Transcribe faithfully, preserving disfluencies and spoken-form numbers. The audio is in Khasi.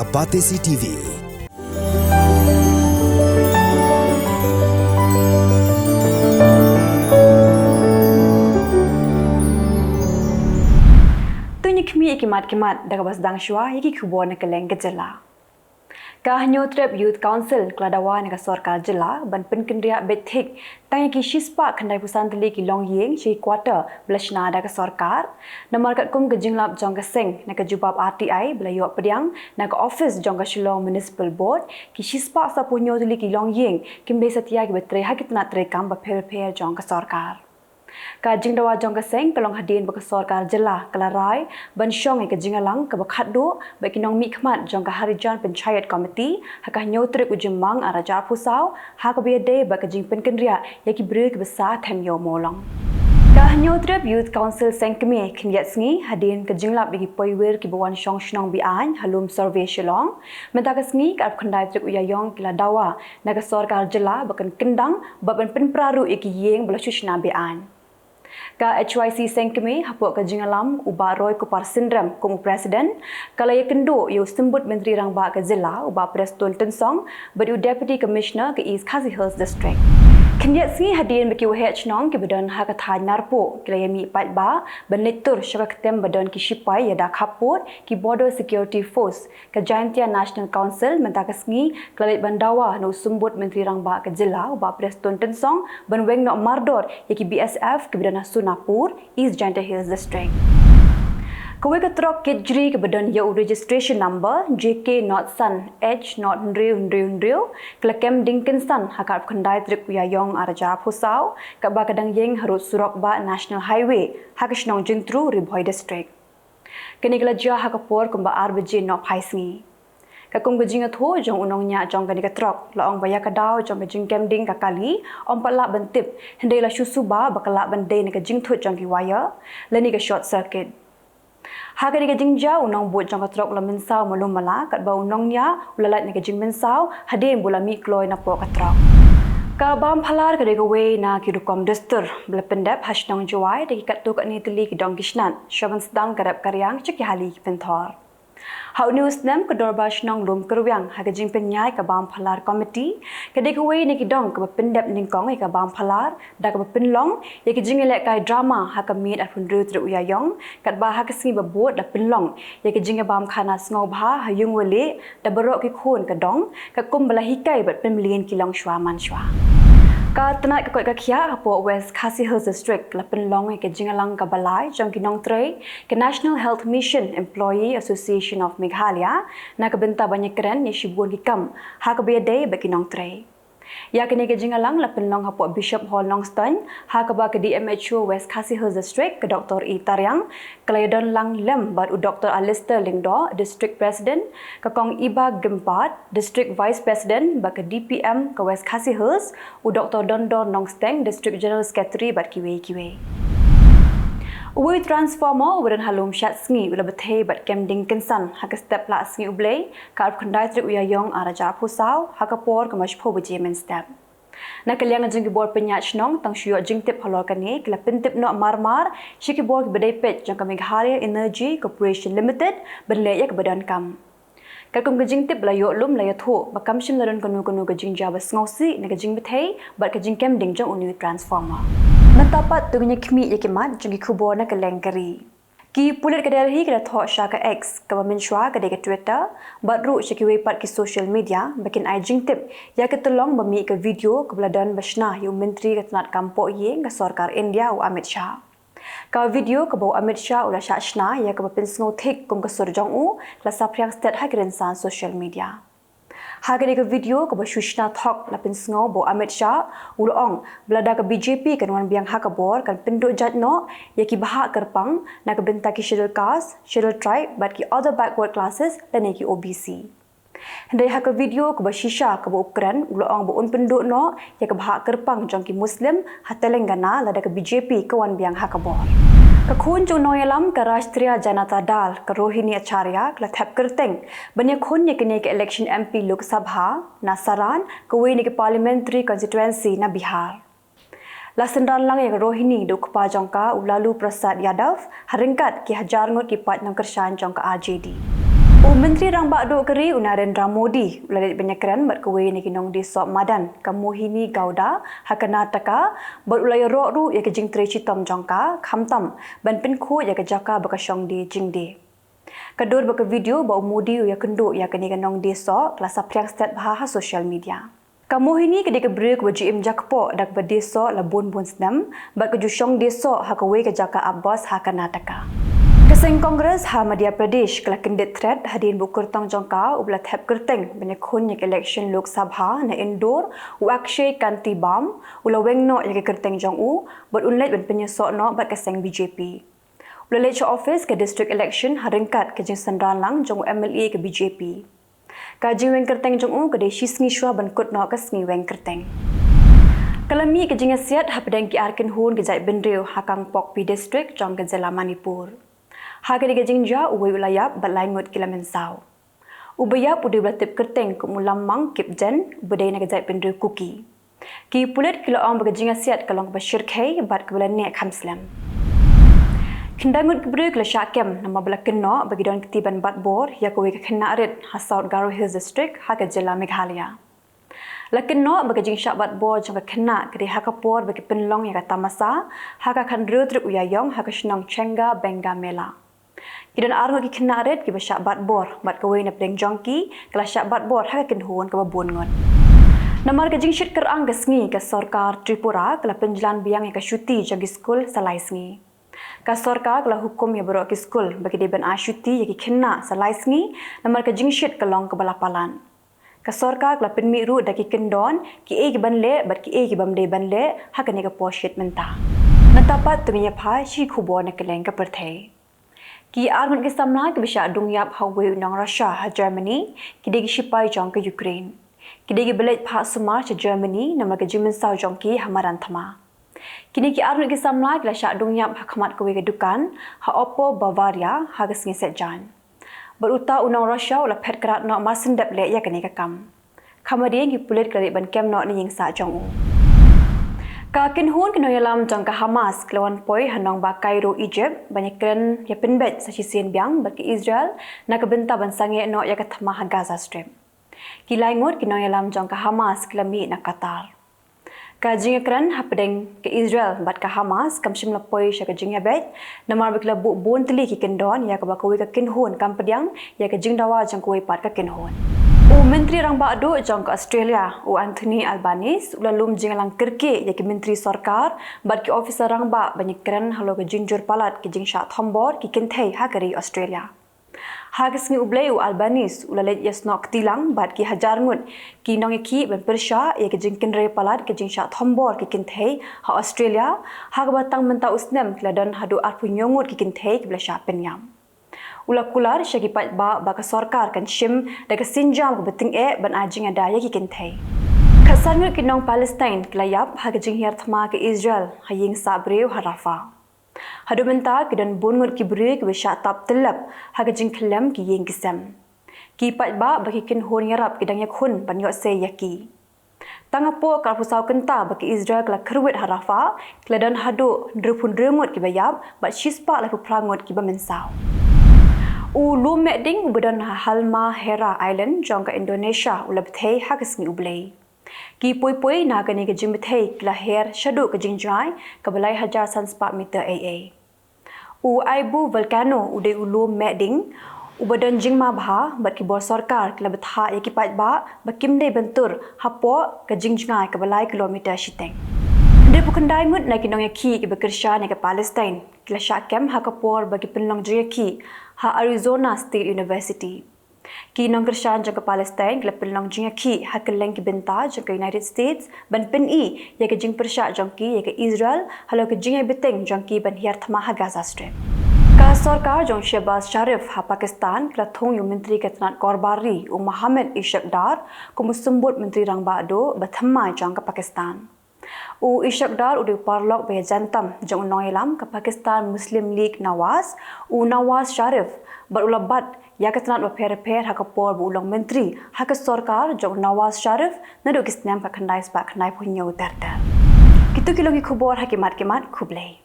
A Batesi T V. To ngin ïa khmih ïa ki mat ki mat da kaba sdang shuwa ïa ki khubor na kylleng ka jylla. Ka Hynñiewtrep Youth Council ka la dawa na ka sorkar jylla ban pynkynriah beit thik tang ïa ki shispah khyndaiphew san tylli ki longïing sha ki quarter ba la shna da ka sorkar. Namar katkum ka jinglap jong ka seng, na ka jubab R T I ba la ïoh pdiang na ka office jong ka Shillong Municipal Board, ki shispah sawphew hynñiew tylli ki longïing kim dei satia kiba trei ha ki tnat treikam bapher bapher jong ka sorkar. Ka jingdawa jong ka seng ka long hadien ba ka sorkar jylla ka la rai ban shong ïa ka jingïalang kaba khatduh bad ki nongmihkhmat jong ka Harijan Panchayat Committee ha ka Hynñiewtrep u Jymmang arhajar arphew saw, ha kaba ïadei bad ka jingpynkynriah ïa ki briew kiba sah them ïoh mawlong. Ka Hynñiewtrep Youth Council Sengkmie khyndiat sngi hadien ka jinglap ïa ki poiwir kiba wan shong shnong be-aiñ ha Lum Survey Shillong. Mynta ka sngi ka arphew khyndai tarik u Ïaïong ki la dawa na ka sorkar jylla ba kan kyndang bad ban pynpra ruh ïa ki ïing ba la shu shna be-aiñ. Ka H Y C Sengkmie hapoh ka jingïalam u Bah Roy Kupar Synrem kum u President, ka la ïakynduh ïa u Symbud Myntri Rangbah ka jylla u Bah Prestone Tynsong bad u Deputy Commissioner ka East Khasi Hills District. Khyndiat sngi hadien ba ki waheh shnong kiba don ha ka thaiñ Narpuh ki la ïamih paidbah ban leit tur sha ka ktem ba don ki shipai ïada khappud, ki Border Security Force, ka Jaintia National Council mynta ka sngi ka la leit ban dawa na u Symbud Myntri Rangbah ka jylla u Bah Prestone Tynsong ban weng noh mardor ïa ki B S F kiba don ha Sonapur, East Jaintia Hills District. Kawei ka trok kit jri kaba don ïa u registration number J K nought san H nought hynriew hynriew hynriew ka la kem ding kynsan ha ka arphew khyndai tarik u Ïaïong arhajar arphew saw, kaba ka dang ïeng harud surok bah National Highway ha ka shnong Jyntru, Ri Bhoi District. Kane ka la jia ha ka por kumba ar baje nohphai sngi. Katkum ka jingïathuh jong u nongñiah jong kane ka trok, la ong ba ïa ka daw jong ka jingkem ding ka kali ym pat lah ban tip, hynrei la shu suba ba ka lah ban dei na ka jingthut jong ki wire lane ka short circuit. Ha kane ka jingjia u nongbud jong ka trok u la mynsaw malu mala, katba u nongñiah u la lait na ka jingmynsaw hadien ba u la mih kloi napoh ka trok. Ka bam phalar ka dei kawei na ki rukom dustur ba la pyndep ha shnong Jowai da ki katto katne tylli ki dong ki snat, sha ban sdang ka rep ka riang sha ki hali ki pynthor. Ha une u snem ka Dorbar Shnong Lum Kyrwiang ha ka jingpynïaid ka bam phalar committee ka dei kawei na ki dong kaba pyndep nyngkong ïa ka bam phalar da kaba pynlong ïa ka jingïalehkai drama ha ka miet arphew hynriew tarik u Ïaïong, katba ha ka sngi ba bud la pynlong ïa ka jingïabam khana sngewbha ha Ïungwalieh da baroh ki khun ka dong, katkum ba la hikai bad pynmlien ki longshuwa mansuwa. Ka tnat ka koit ka khiah hapoh West Khasi Hills District la pynlong ïa ka jingïalang kaba lai jong ki nongtrei ka National Health Mission Employee Association of Meghalaya na ka bynta ban ïakren ïa shibun ki kam ha kaba ïadei bad ki nongtrei. Ïa kane ka jingïalang la pynlong hapoh Bishop Hall Nongstoiñ, ha kaba ka D M H O West Khasi Hills District ka Doctor E Tariang ka la ïadon lang lem bad u Doctor Alistair Lyngdoh, District President, ka Kong Iba Gimpat, District Vice President, bad ka D P M ka West Khasi Hills, u Doctor Dondor Nongsteng, District General Secretary, bad kiwei kiwei. Uwei u transformer uba don ha Lumshad Sngi u la bthei bad kem ding kynsan ha ka step lah Sngi U Blei, ka arphew khyndai tarik u Ïaïong arhajar arphew saw, ha ka por kumba shiphew baje mynstep. Na ka liang jong ki bor pynïaid shnong, tang shu ïoh jingtip halor kane, ki la pyntip noh mar mar sha ki bor kiba dei peit jong ka Meghalaya Energy Corporation Limited ban leh ïa kaba donkam. Katkum ka jingtip ba la ïoh lum, la ïathuh ba kam shym la don kano kano ka jingjia ba sngewsih na ka jingbthei bad ka jingkem ding jong une u transformer. Mynta pat to ngin ïa khmih ïa ki mat jong ki khubor na kylleng ka ri. Ki pulit ka Delhi ki la thoh sha ka X, kaba mynshwa ka dei ka Twitter, bad ruh sha kiwei pat ki social media, ba kin ai jingtip ïa ka tyllong ba mih ka video kaba la don ba shna ïa u Myntri ka tnat kam pohïing ka sorkar India u Amit Shah. Ka video kaba u Amit Shah u la shah shna ïa kaba pynsngew thik kum ka sur jong u, ka la saphriang stet ha ki rynsan social media. Ha kane ka video kaba shu shna thok, la pynsngew ba u Amit Shah u la ong ba lada ka B J P kan wan biang ha ka bor, kan pynduh jait noh ïa ki bhah kyrpang na ka bynta ki Scheduled Caste, Scheduled Tribe bad ki other backward classes lane ki O B C. Hynrei ha ka video kaba shisha kaba u kren, u la ong ba un pynduh noh ïa ka bhah kyrpang jong ki Muslim ha Telangana lada ka B J P ka wan biang ha ka bor. Ka khun jong u nongïalam ka Rashtriya Janata Dal, ka Rohini Acharya, ka la thep kyrteng ban ïakhun ïa kane ka election M P Lok Sabha na Saran, kawei na ki parliamentary constituency na Bihar. La synran lang ïa ka Rohini da u kpa jong ka, u Lalu Prasad Yadav, ha ryngkat ki hajar ngut ki paid nongkyrshan jong ka R J D. U Myntri Rangbah Duh ka ri u Narendra Modi u la leit ban ïakren bad kawei na ki nongdie soh madan ka Mohini Gowda ha Karnataka, bad u la ïaroh ruh ïa ka jingtrei shitom jong ka, khamtam ban pynkhuid ïa ka jaka ba ka shong die jingdie. Ka dur bad ka video ba u Modi u ïakynduh ïa kane ka nongdie soh ka la saphriang stet bha ha social media. Ka Mohini ka dei ka briew kaba ju im jakpoh da kaba die soh la bun bun snem, bad ka ju shong die soh ha kawei ka jaka ap bos ha Karnataka. Ka seng Congress ha Madhya Pradesh ka la kyndit thret hadien ba u kyrtong jong ka uba la thep kyrteng ban ïakhun ïa ka election Lok Sabha na Indore, u Akshay Kanti Bam, u la weng noh ïa ka kyrteng jong u bad un leit ban pynïasoh noh bad ka seng B J P. U la leit sha office ka district election ha ryngkat ka jingsynran lang jong u M L A ka B J P. Ka jingweng kyrteng jong u ka dei shi sngi shuwa ban kut noh ka sngi weng kyrteng. Ka la mih ka jingïasiat hapdeng ki ar kynhun ka jaitbynriew ha Kangpokpi district jong ka jylla Manipur. Ha kane ka jingjia uwei u la ïap bad lai ngut ki la mynsaw. Uba ïap u dei uba la tip kyrteng kum u Lammang Kipgen, uba dei na ka jaitbynriew Kuki. Ki pulit ki la ong ba ka jingïasiat ka long kaba shyrkhei bad kaba la neh kham slem. Khyndai ngut ki briew ki la shah kem namar ba la kynnoh ba ki don kti ban bat bor ïa kawei ka khynnah rit ha South Garo Hills District ha ka jylla Meghalaya. La kynnoh ba ka jingshah bat bor jong ka khynnah ka dei ha ka por ba ki pynlong ïa ka tamasa ha ka khathynriew tarik u Ïaïong ha ka shnong Chenga Benga Mela. Ki don ar ngut ki khynnah rit kiba shah bat bor, bad kawei na pdeng jong ki ka la shah bat bor ha ka kynhun kaba bun ngut. Namar ka jingshit kyrang ka sngi, ka sorkar Tripura ka la pynjlan biang ïa ka shuti jong ki skul sa lai sngi. Ka sorkar ka la hukum ïa baroh ki skul ba ki dei ban ai shuti ïa ki khynnah sa lai sngi namar ka jingshit ka long kaba la palat. Ka sorkar ka la pynmih ruh da ki kyndon kiei kiban leh bad kiei kibym dei ban leh ha kane ka por shit mynta. Mynta pat to ngin ïa phai sha ki khubor na kylleng ka pyrthei. Ki ar ngut ki samla kiba shah dung ïap ha uwei u nong Russia ha Germany ki dei ki shipai jong ka Ukraine. Ki dei kiba leit phah sumar sha Germany namar ka jingmynsaw jong ki ha madan thma. Kine ki ar ngut ki samla ki la shah dung ïap ha khmat kawei ka dukan ha Oppo Bavaria ha ka sngi Saitjaiñ. Bad uta u nong Russia u la phet krad noh mar shen dep leh ïa kane ka kam. Kham hadien ki pulit ki la leit ban kem noh na ïing sah jong u. Ka kynhun ki nongïalam jong ka Hamas ki la wan poi ha nongbah Cairo, Egypt ban ïakren ïa pynbeit sa shisien biang bad ka Israel na ka bynta ban sangeh noh ïa ka thma ha Gaza Strip. Ki lai ngut ki nongïalam jong ka Hamas ki la mih na Qatar. Ka jingïakren hapdeng ka Israel bad ka Hamas kam shym la poi sha ka jingïabeit namar ba ki la buh bun tylli ki kyndon ïa kaba kawei ka kynhun kam pdiang ïa ka jingdawa jong kawei pat ka kynhun. U Myntri Rangbah Duh jong ka Australia u Anthony Albanese u la lum jingïalang kyrkieh ïa ki myntri sorkar bad ki ophisar rangbah ban ïakren halor ka jingjur palat ki jingshah thombor ki kynthei ha ka ri Australia. Ha ka sngi U Blei u Albanese u la leit ïasnoh kti lang bad ki hajar ngut ki nongïakhih ban pyrshah ïa ka jingkynrei palat ka jingshah thombor ki kynthei ha Australia, ha kaba tang mynta u snem ki la don haduh arphew hynñiew ngut ki kynthei kiba la shah pynïap. U la kular sha ki paidbah ba ka sorkar kan shim da ka sienjam kaba tyngeh ban ai jingïada ïa ki kynthei. Khatsan ngut ki nong Palestine ki la ïap ha ka jinghiar thma ka Israel ha ïing sah briew ha Rafah. Haduh mynta ki don bun ngut ki briew kiba shah tap tyllep ha ka jingkhyllem ki ïing ki sem. Ki paidbah bad ki kynhun ïarap ki dang ïakhun ban ïohsei ïa ki. Tang hapoh ka arphew saw kynta ba ka Israel ka la kyrwit ha Rafah, ki la don haduh hynriewphew hynriew ngut kiba ïap bad shispah laiphew phra ngut kiba mynsaw. U lum meh ding uba don ha Halmahera Island jong ka Indonesia u la bthei ha ka sngi U Blei. Ki poi poi na kane ka jingbthei ki la her shaduh ka jingjngai kaba lai hajar san spah meter eiei. U Aibu Volcano u dei u lum meh ding uba don jingma bha bad ki bor sorkar ki la bthah ïa ki paidbah ba kim dei ban tur hapoh ka jingjngai kaba lai kilometer shiteng. Hynriewphew khyndai ngut na ki nongïakhih kiba kyrshan ïa ka Palestine ki la shah kem ha ka por ba ki pynlong jingïakhih ha Arizona State University. Ki nongkyrshan jong ka Palestine ki la pynlong jingïakhih ha kylleng ki bynta jong ka United States ban pyni ïa ka jingpyrshah jong ki ïa ka Israel halor ka jingïaibteng jong ki ban hiar thma ha Gaza Strip. Ka sorkar jong Shehbaz Sharif ha Pakistan ki la thung ïa u Myntri ka tnat kor bar ri u Mohammad Ishaq Dar kum u symbud Myntri Rangbah Duh ba thymmai jong ka Pakistan. U Ishaq Dar u dei u paralok ba ïajan tam jong u nongïalam ka Pakistan Muslim League Nawaz, u Nawaz Sharif, bad u la bat ïa ka tnat bapher bapher ha ka por ba u long myntri ha ka sorkar jong u Nawaz Sharif naduh ki snem khatkhyndai spah khyndaiphew hynñiew ter ter. Kito ki long ki khubor ha ki mat ki mat, khublei.